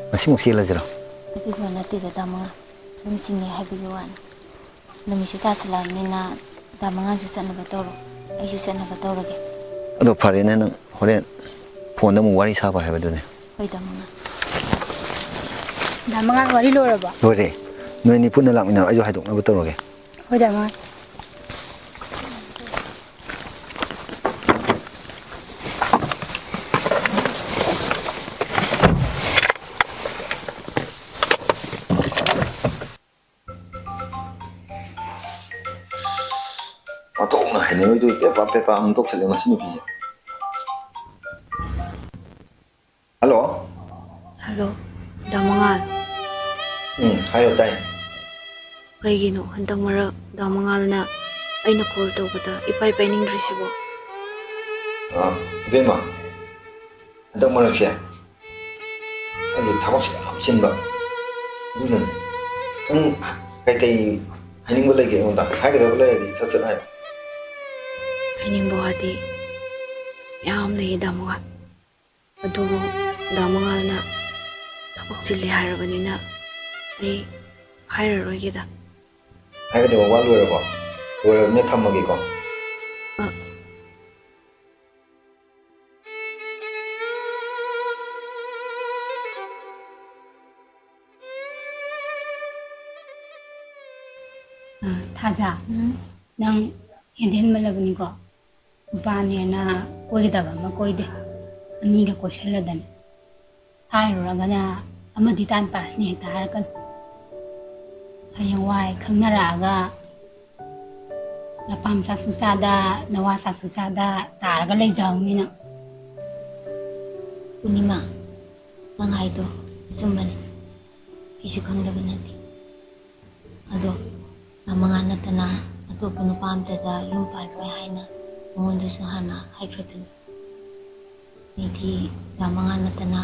ꯉꯁꯤꯃꯛ ꯆꯦꯜꯂꯁꯤꯔꯣ? ꯑꯗꯨꯒꯤ ꯋꯥ ꯅꯠꯇꯦꯗ, ꯗꯥ ꯃꯉꯥ꯫ ꯁꯨꯝ ꯆꯤꯡꯅꯩ ꯍꯥꯏꯕꯒꯤ ꯋꯥꯅꯤ꯫ ꯅꯨꯃꯤꯠꯁꯨ ꯇꯥꯁꯤꯜꯂꯛꯑꯕꯅꯤꯅ, ꯗꯥ ꯃꯉꯥꯁꯨ ꯆꯠꯅꯕ ꯇꯧꯔꯣ, ꯑꯩꯁꯨ ꯆꯠꯅꯕ ꯇꯧꯔꯒꯦ꯫ ꯑꯗꯣ ꯐꯔꯦꯅꯦ, ꯅꯪ ꯍꯣꯔꯦꯟ ꯐꯣꯟꯗ ꯑꯃꯨꯛ ꯋꯥꯔꯤ ꯁꯥꯕ ꯍꯥꯏꯕꯗꯨꯅꯤ꯫ ꯍꯣꯏ, ꯗꯥ ꯃꯉꯥ꯫ ꯗꯥ ꯃꯉꯥ, ꯋꯥꯔꯤ ꯂꯣꯏꯔꯕꯣ? ꯂꯣꯏꯔꯦ꯫ ꯅꯣꯏ ꯑꯅꯤ ꯄꯨꯟꯅ ꯂꯥꯛꯃꯤꯟꯅꯔꯣ, ꯑꯩꯁꯨ ꯍꯥꯏꯗꯣꯛꯅꯕ ꯇꯧꯔꯒꯦ꯫ ꯍꯣꯏ, ꯗꯥ ꯃꯉꯥ꯫ ꯑꯣꯟꯊꯣꯛꯅ ꯍꯩꯅꯔꯣꯏꯗꯣꯏ ꯄꯦꯄꯥ ꯄꯦꯄꯥ ꯑꯃꯨꯛ ꯇꯧꯁꯜꯂꯦ ꯃꯁꯤ ꯅꯨꯄꯤꯁꯦ꯫ ꯍꯜꯂꯣ꯫ ꯍꯜꯂꯣ, ꯗꯥ ꯃꯉꯥꯜ꯫ ꯎꯝ, ꯍꯥꯏꯌꯣ, ꯇꯥꯏ꯫ ꯀꯩꯒꯤꯅꯣ ꯍꯟꯗꯛ ꯃꯔꯛ ꯗꯥ ꯃꯉꯥꯜꯅ ꯑꯩꯅ ꯀꯣꯜ ꯇꯧꯕꯗ ꯏꯄꯥꯏ ꯄꯥꯏꯅꯤꯡꯗ꯭ꯔꯤꯁꯤꯕꯣ? ꯑꯥ, ꯏꯕꯦꯝꯃ, ꯍꯟꯗꯛ ꯃꯔꯛꯁꯦ ꯑꯩꯒꯤ ꯊꯕꯛꯁꯦ ꯌꯥꯝ ꯆꯤꯟꯕ, ꯑꯗꯨꯅꯅꯦ꯫ ꯅꯪ ꯀꯩꯀꯩ ꯍꯥꯏꯅꯤꯡꯕ ꯂꯩꯒꯦ ꯑꯩꯉꯣꯟꯗ? ꯍꯥꯏꯒꯗꯕ ꯂꯩꯔꯗꯤ ꯁꯠ ꯁꯠ ꯍꯥꯏꯌꯣ꯫ ꯍꯥꯏꯅꯤꯡꯕ ꯋꯥꯗꯤ ꯌꯥꯝ ꯂꯩꯌꯦ, ꯗꯥ ꯃꯉꯥꯜ꯫ ꯑꯗꯨꯕꯨ ꯗꯥ ꯃꯉꯥꯜꯅ ꯊꯕꯛ ꯆꯤꯜꯂꯦ ꯍꯥꯏꯔꯕꯅꯤꯅ ꯑꯩ ꯍꯥꯏꯔꯔꯣꯏꯒꯦꯗ꯫ ꯍꯥꯏꯒꯗꯕ ꯋꯥ ꯂꯣꯏꯔꯕꯣ? ꯂꯣꯏꯔꯕꯅꯤꯅ ꯊꯝꯃꯒꯦꯀꯣ꯫ ꯑ, ꯊꯥꯖ, ꯎꯝ? ꯅꯪ ꯍꯦꯟꯗꯤ ꯍꯦꯟꯃꯜꯂꯕꯅꯤꯀꯣ꯫ ꯅꯨꯄꯥꯅꯦꯅ ꯀꯣꯏꯒꯗꯕ ꯑꯃ ꯀꯣꯏꯗꯦ, ꯑꯅꯤꯒ ꯀꯣꯏꯁꯜꯂꯗꯅ꯫ ꯍꯥꯏꯔꯨꯔꯒꯅ ꯑꯃꯗꯤ time passꯅꯤ ꯍꯦꯛꯇ ꯍꯥꯏꯔꯛꯀꯅꯤ꯫ ꯍꯌꯦꯡꯋꯥꯏ ꯈꯪꯅꯔꯛꯑꯒ ꯅꯄꯥꯝ ꯆꯥꯛꯁꯨ ꯆꯥꯗ, ꯅꯋꯥ ꯆꯥꯛꯁꯨ ꯆꯥꯗ ꯇꯥꯔꯒ ꯂꯩꯖꯍꯧꯅꯤ ꯅꯪ꯫ ꯄꯨꯔꯅꯤꯃꯥ, ꯅꯪ ꯍꯥꯏꯗꯣ ꯑꯆꯨꯝꯕꯅꯤ꯫ ꯑꯩꯁꯨ ꯈꯪꯗꯕ ꯅꯠꯇꯦ꯫ ꯑꯗꯣ ꯔꯥꯃꯉꯥꯟ ꯅꯠꯇꯅ ꯑꯇꯣꯞꯄ ꯅꯨꯄꯥ ꯑꯝꯇꯗ ꯌꯨꯝ ꯄꯥꯜꯂꯣꯏ ꯍꯥꯏꯅ ꯃꯉꯣꯟꯗꯁꯨ ꯍꯥꯟꯅ ꯍꯥꯏꯈ꯭ꯔꯗꯨꯅꯤ꯫ ꯑꯩꯗꯤ ꯔꯥꯃꯉꯥꯟ ꯅꯠꯇꯅ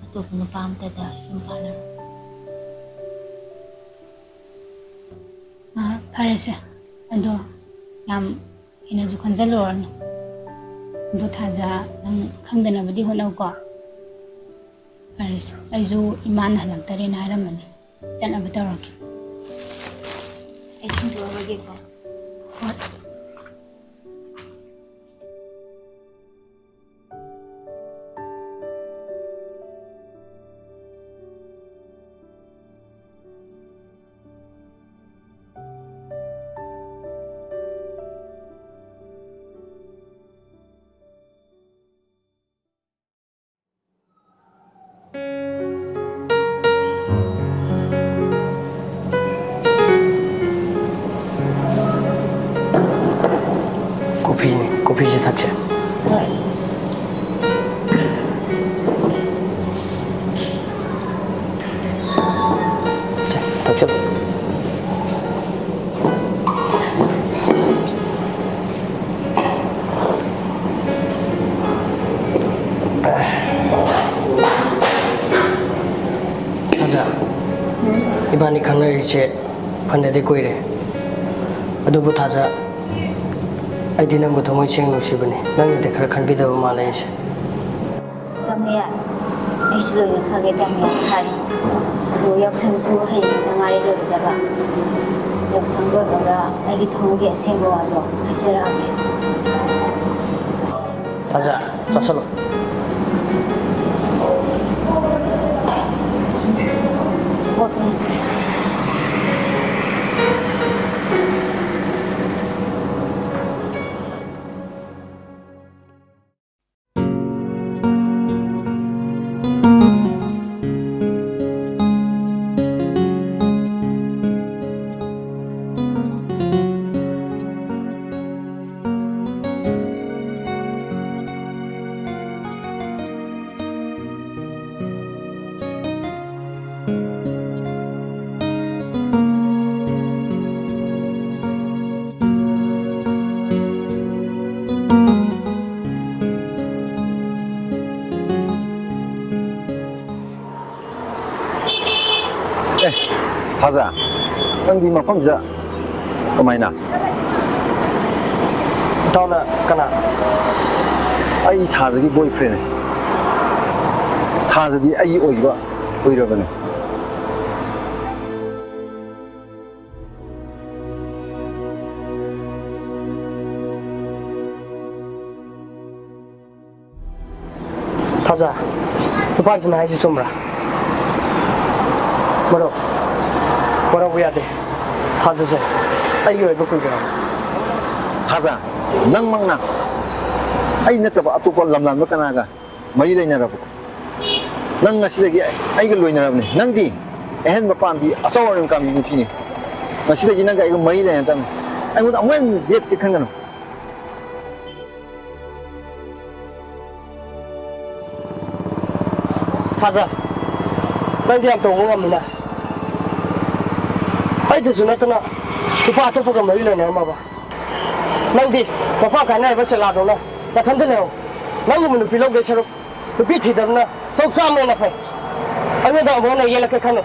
ꯑꯇꯣꯞꯄ ꯅꯨꯄꯥ ꯑꯝꯇꯗ ꯌꯨꯝ ꯄꯥꯜꯂꯔꯣꯏ꯫ ꯑ, ꯐꯔꯦꯁꯦ꯫ ꯑꯗꯣ ꯌꯥꯝ ꯍꯦꯟꯅꯁꯨ ꯈꯟꯖꯜꯂꯨꯔꯅꯨ꯫ ꯑꯗꯣ ꯊꯥꯖ, ꯅꯪ ꯈꯪꯗꯅꯕꯗꯤ ꯍꯣꯠꯅꯧꯀꯣ꯫ ꯐꯔꯦꯁꯦ, ꯑꯩꯁꯨ ꯏꯃꯥꯅ ꯍꯜꯂꯛꯇꯔꯦꯅ ꯍꯥꯏꯔꯝꯕꯅꯤ, ꯆꯠꯅꯕ ꯇꯧꯔꯒꯦ꯫ ꯑꯩ ꯊꯤꯟꯗꯣꯛꯑꯝꯃꯒꯦꯀꯣ꯫ ꯍꯣꯏ꯫ ꯀꯣꯐꯤꯅꯦ, ꯀꯣꯐꯤꯁꯦ ꯊꯛꯁꯦ꯫ ꯍꯣꯏ꯫ ꯁꯦ, ꯊꯛꯆꯜꯂꯨ꯫ ꯑꯣꯖꯥ, ꯎꯝ? ꯏꯕꯥꯅꯤ ꯈꯪꯅꯔꯤꯁꯦ ꯐꯅꯗꯤ ꯀꯨꯏꯔꯦ꯫ ꯑꯗꯨꯕꯨ ꯊꯥꯖ, ꯑꯩꯗꯤ ꯅꯪꯕꯨ ꯊꯃꯣꯏ ꯁꯦꯡꯅ ꯅꯨꯡꯁꯤꯕꯅꯤ꯫ ꯅꯪꯅꯗꯤ ꯈꯔ ꯈꯟꯕꯤꯗꯕ ꯃꯥꯜꯂꯦ ꯑꯩꯁꯦ꯫ ꯇꯝꯃꯨꯌꯥ, ꯑꯩꯁꯨ ꯂꯣꯏꯅ ꯈꯪꯉꯦ, ꯇꯝꯃꯨꯌꯥ ꯍꯥꯏ꯫ ꯑꯗꯣ ꯌꯥꯎꯁꯪꯁꯨ ꯍꯌꯦꯡ ꯈꯛꯇ ꯉꯥꯏꯔꯦ ꯂꯣꯏꯒꯗꯕ꯫ ꯌꯥꯎꯁꯪ ꯂꯣꯏꯕꯒ ꯑꯩꯒꯤ ꯊꯃꯣꯏꯒꯤ ꯑꯁꯦꯡꯕ ꯋꯥꯗꯣ ꯍꯥꯏꯖꯔꯛꯑꯒꯦ꯫ ꯊꯥꯖ, ꯆꯥꯁꯜꯂꯣ꯫ ꯄꯣꯠꯅꯤ꯫ ꯊꯥꯖ, ꯅꯪꯗꯤ ꯃꯐꯝꯁꯤꯗ ꯀꯃꯥꯏꯅ? ꯏꯇꯥꯎꯅ ꯀꯅꯥ? ꯑꯩ ꯊꯥꯖꯒꯤ boyfriendꯅꯦ꯫ ꯊꯥꯖꯗꯤ ꯑꯩꯒꯤ ꯑꯣꯏꯕ ꯀꯨꯏꯔꯕꯅꯦ꯫ ꯊꯥꯖ, ꯅꯨꯄꯥꯁꯤꯅ ꯍꯥꯏꯁꯤ ꯆꯨꯝꯕ꯭ꯔꯥ? ꯃꯔꯨꯞ, ꯃꯔꯨꯞ ꯌꯥꯗꯦ꯫ ꯊꯥꯖꯁꯦ ꯑꯩꯒꯤ ꯑꯣꯏꯕ ꯀꯨꯏꯗ꯭ꯔꯦ꯫ ꯊꯥꯖ, ꯅꯪꯃꯛꯅ ꯑꯩ ꯅꯠꯇꯕ ꯑꯇꯣꯞꯄ ꯂꯝꯂꯥꯟꯕ ꯀꯅꯥꯒ ꯃꯔꯤ ꯂꯩꯅꯔꯕꯀꯣ? ꯅꯪ ꯉꯁꯤꯗꯒꯤ ꯑꯩꯒ ꯂꯣꯏꯅꯔꯕꯅꯤ꯫ ꯅꯪꯗꯤ ꯑꯍꯦꯟꯕ ꯄꯥꯝꯕꯤ, ꯑꯆꯧ ꯑꯔꯤꯡ ꯄꯥꯝꯕꯤ ꯅꯨꯄꯤꯅꯤ꯫ ꯉꯁꯤꯗꯒꯤ ꯅꯪꯒ ꯑꯩꯒ ꯃꯔꯤ ꯂꯩꯅꯗꯕꯅꯤ꯫ ꯑꯩꯉꯣꯟꯗ ꯑꯃꯨꯛ ꯍꯦꯟꯅ ꯌꯦꯠꯀꯦ ꯈꯟꯒꯅꯨ꯫ ꯊꯥꯖ, ꯅꯪꯗꯤ ꯌꯥꯝ ꯇꯧꯕ ꯉꯝꯃꯤꯅ꯫ ꯑꯩꯗꯁꯨ ꯅꯠꯇꯅ ꯅꯨꯄꯥ ꯑꯇꯣꯞꯄꯒ ꯃꯔꯤ ꯂꯩꯅꯔꯝꯃꯕ? ꯅꯪꯗꯤ ꯃꯄꯥ ꯀꯥꯏꯅꯔꯕ ꯆꯦꯂꯥꯗꯧꯅ ꯅꯊꯟꯗ ꯂꯩꯍꯧ꯫ ꯅꯪꯒꯨꯝꯕ ꯅꯨꯄꯤ ꯂꯧꯗꯣꯏ ꯁꯔꯨꯛ ꯅꯨꯄꯤ ꯊꯤꯗꯕꯅ ꯁꯔꯨꯛ ꯆꯥꯝꯃ ꯍꯦꯟꯅ ꯐꯩ꯫ ꯑꯩꯉꯣꯟꯗ ꯑꯃꯨꯛ ꯍꯟꯅ ꯌꯦꯠꯂꯛꯀꯦ ꯈꯟꯅꯨ꯫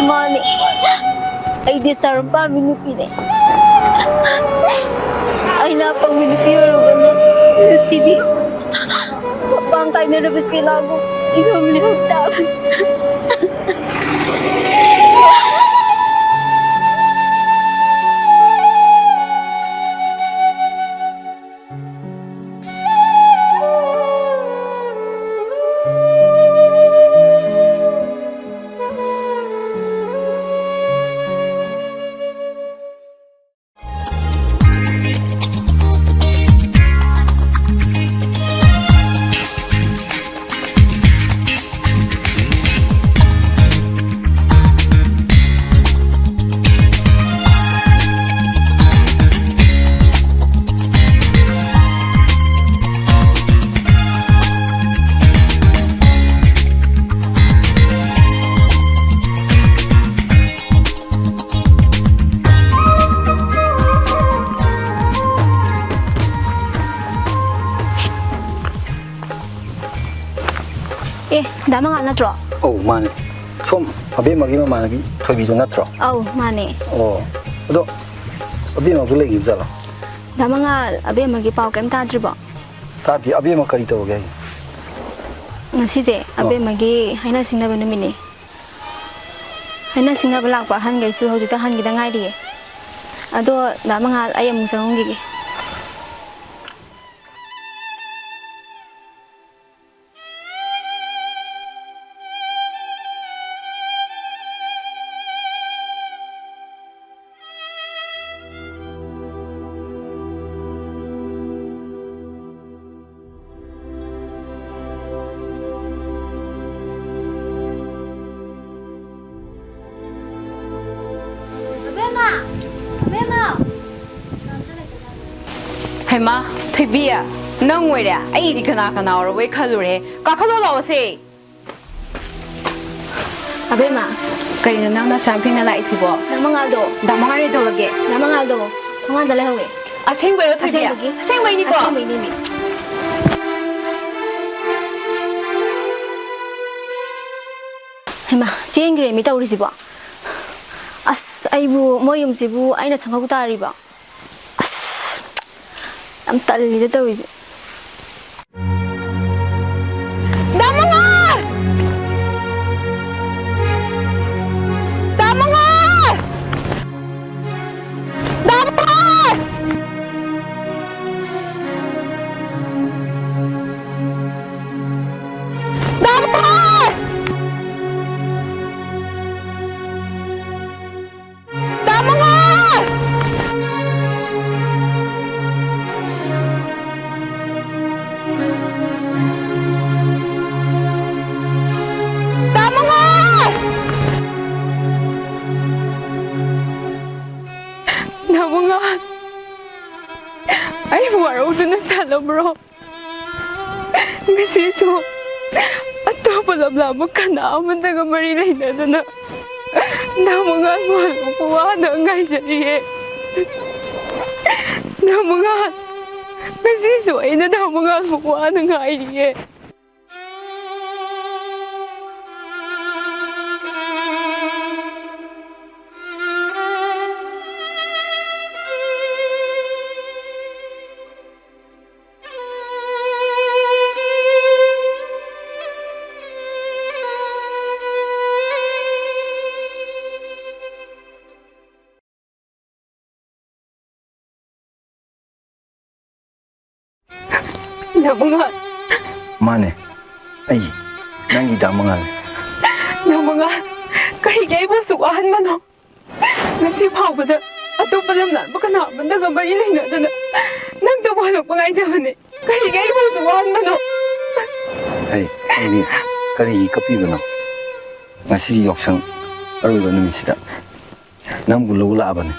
ꯃꯥꯅꯦ, ꯑꯩꯗꯤ ꯁꯔꯨꯝ ꯄꯥꯝꯃꯤ ꯅꯨꯄꯤꯅꯦ꯫ ꯑꯩꯅ ꯑꯄꯪꯕꯤ ꯅꯨꯄꯤ ꯑꯣꯏꯔꯨꯕꯅ ꯉꯁꯤꯗꯤ ꯃꯄꯥꯡ ꯀꯥꯏꯅꯔꯕ ꯆꯦꯂꯥꯕꯨ ꯏꯉꯝ ꯂꯩꯍꯧ ꯇꯥꯕꯅꯤ꯫ ꯗꯥ ꯃꯉꯥꯜ ꯅꯠꯇ꯭ꯔꯣ? ꯑꯧ, ꯃꯥꯅꯦ꯫ ꯁꯣꯝ ꯑꯕꯦꯝꯃꯒꯤ ꯃꯃꯥꯟꯅꯕꯤ ꯊꯣꯏꯕꯤꯗꯣ ꯅꯠꯇ꯭ꯔꯣ? ꯑꯧ, ꯃꯥꯅꯦ꯫ ꯑꯣ, ꯑꯗꯣ ꯑꯕꯦꯝꯃꯕꯨ ꯂꯩꯈꯤꯕ ꯖꯥꯠꯂꯣ? ꯗꯥ ꯃꯉꯥꯜ, ꯑꯕꯦꯝꯃꯒꯤ ꯄꯥꯎ ꯀꯩꯝ ꯇꯥꯗ꯭ꯔꯤꯕꯣ? ꯇꯥꯗꯦ꯫ ꯑꯕꯦꯝꯃ ꯀꯔꯤ ꯇꯧꯔꯒꯦ ꯍꯥꯏꯁꯦ? ꯉꯁꯤꯁꯦ ꯑꯣ꯫ ꯑꯕꯦꯝꯃꯒꯤ ꯍꯥꯏꯅ ꯁꯤꯡꯅꯕ ꯅꯨꯃꯤꯠꯅꯦ꯫ ꯍꯥꯏꯅ ꯁꯤꯡꯅꯕ ꯂꯥꯛꯄ ꯑꯍꯟꯈꯩꯁꯨ ꯍꯧꯖꯤꯛꯇ ꯍꯟꯈꯤꯗ ꯉꯥꯏꯔꯤꯌꯦ꯫ ꯑꯗꯣ ꯗꯥ ꯃꯉꯥꯜ, ꯑꯩ ꯑꯃꯨꯛ ꯆꯪꯉꯝꯈꯤꯒꯦ꯫ ꯑꯕꯦꯝꯃ! ꯑꯕꯦꯝꯃ! ꯍꯩꯃꯥ, ꯊꯣꯏꯕꯤ, ꯅꯪ ꯑꯣꯏꯔꯦ? ꯑꯩꯗꯤ ꯀꯅꯥ ꯀꯅꯥ ꯑꯣꯏꯔꯕꯣꯏ ꯈꯜꯂꯨꯔꯦ꯫ ꯀꯥꯈꯠꯂꯣ ꯂꯥꯛꯑꯣꯁꯦ꯫ ꯑꯕꯦꯝꯃ! ꯀꯩꯅꯣ ꯅꯪꯅ ꯁꯨꯃꯥꯏ ꯊꯦꯡꯅ ꯂꯥꯛꯏꯁꯤꯕꯣ? ꯗꯥ ꯃꯉꯥꯜꯗꯣ꯫ ꯗꯥ ꯃꯉꯥꯜ ꯀꯩꯗꯧꯔꯒꯦ? ꯗꯥ ꯃꯉꯥꯜꯗꯣ ꯊꯣꯡꯒꯥꯟꯗ ꯂꯩꯍꯧꯋꯦ꯫ ꯑꯁꯦꯡꯕꯩꯔꯣ ꯊꯣꯏꯕꯤ? ꯑꯁꯦꯡꯕꯒꯤ꯫ ꯑꯁꯦꯡꯕꯩꯅꯤꯀꯣ? ꯑꯁꯦꯡꯕꯩꯅꯦꯃꯤ꯫ ꯍꯩꯃꯥ, ꯆꯦꯟꯈ꯭ꯔꯦꯃꯤ ꯇꯧꯔꯤꯁꯤꯕꯣ꯫ ꯑꯁ, ꯑꯩꯕꯨ, ꯃꯣꯏ ꯌꯨꯝꯁꯤꯕꯨ ꯑꯩꯅ ꯁꯪꯍꯧ ꯇꯥꯔꯤꯕꯣ? ꯑꯁ, ꯌꯥꯝ ꯇꯜꯂꯤꯗ ꯇꯧꯔꯤꯁꯦ꯫ ꯗꯥ ꯃꯉꯥꯜ! ꯗꯥ ꯃꯉꯥꯜ! ꯗꯥ ꯃꯉꯥꯜ! ꯗꯥ ꯃꯉꯥꯜ! ꯗꯥ ꯃꯉꯥꯜ! ꯗꯥ ꯃꯉꯥꯜ! ꯗꯥ ꯃꯉꯥꯜ! ꯑꯩꯕꯨ ꯋꯥꯔꯧꯗꯨꯅ ꯁꯥꯟꯅꯕ꯭ꯔꯣ? ꯉꯁꯤꯁꯨ ꯑꯇꯣꯞꯄ ꯂꯝꯂꯥ ꯑꯃ ꯀꯅꯥ ꯑꯃꯠꯇꯒ ꯃꯔꯤ ꯂꯩꯅꯗꯅ ꯗꯥ ꯃꯉꯥꯜꯕꯨ ꯍꯜꯂꯛꯄ ꯋꯥꯅ ꯉꯥꯏꯖꯔꯤꯌꯦ꯫ ꯗꯥ ꯃꯉꯥꯜ, ꯉꯁꯤꯁꯨ ꯑꯩꯅ ꯗꯥ ꯃꯉꯥꯜꯕꯨ ꯋꯥꯅ ꯉꯥꯏꯔꯤꯌꯦ꯫ ꯅꯃꯉꯥꯜ꯫ ꯃꯥꯅꯦ, ꯑꯩ ꯅꯪꯒꯤ ꯗꯥ ꯃꯉꯥꯜ꯫ ꯅꯃꯉꯥꯜ, ꯀꯔꯤꯒꯤ ꯑꯩꯕꯨ ꯑꯁꯨꯛ ꯋꯥꯍꯟꯕꯅꯣ? ꯉꯁꯤ ꯐꯥꯎꯕꯗ ꯑꯇꯣꯞꯄ ꯂꯝ ꯂꯥꯟꯕ ꯀꯅꯥ ꯑꯃꯠꯇꯒ ꯃꯔꯤ ꯂꯩꯅꯗꯅ ꯅꯪꯇꯕꯨ ꯍꯜꯂꯛꯄ ꯉꯥꯏꯖꯕꯅꯦ꯫ ꯀꯔꯤꯒꯤ ꯑꯩꯕꯨ ꯑꯁꯨꯛ ꯋꯥꯍꯟꯕꯅꯣ? ꯑꯩ, ꯅꯪꯗꯤ ꯀꯔꯤꯒꯤ ꯀꯞꯄꯤꯕꯅꯣ? ꯉꯁꯤꯒꯤ ꯌꯥꯎꯁꯪ ꯑꯔꯣꯏꯕ ꯅꯨꯃꯤꯠꯁꯤꯗ ꯅꯪꯕꯨ ꯂꯧꯕ ꯂꯥꯛꯑꯕꯅꯤ꯫